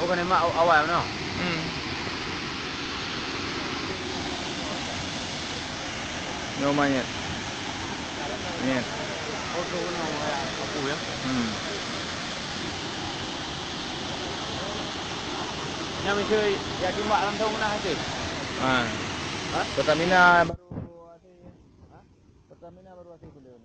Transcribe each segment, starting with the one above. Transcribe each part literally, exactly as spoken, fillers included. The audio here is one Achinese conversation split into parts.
Bukan emak awai mana? Hmm. Nyoe manyét. Manyét. Oh, tu kena aku ya. Hmm. Nyang mesti ya timbak lam tahun kena hati. Ha. Ha? Pertamina baru hati. Ha? Pertamina baru hati boleh.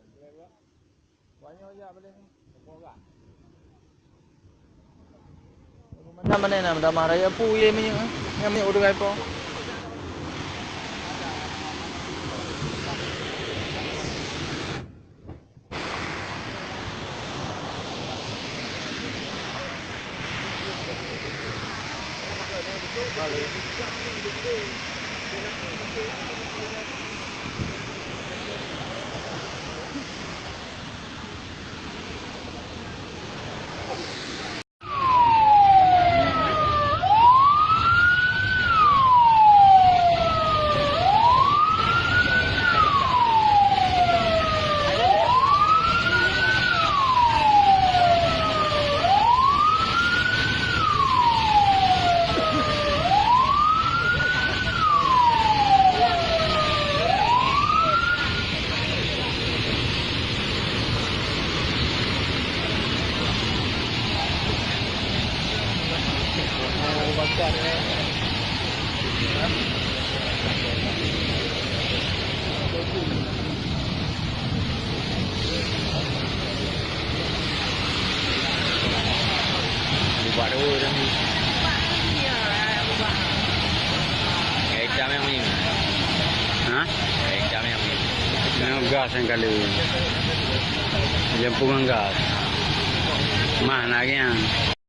Mana, mana, mana, mana raya pu ye minyak, eh? Yang minyak udah po. Ubah dua dah ni. Kayak hitam yang ni. Ha? Kayak hitam yang ni. Yang gas yang kali. Jampungan gas. Mah nak yang.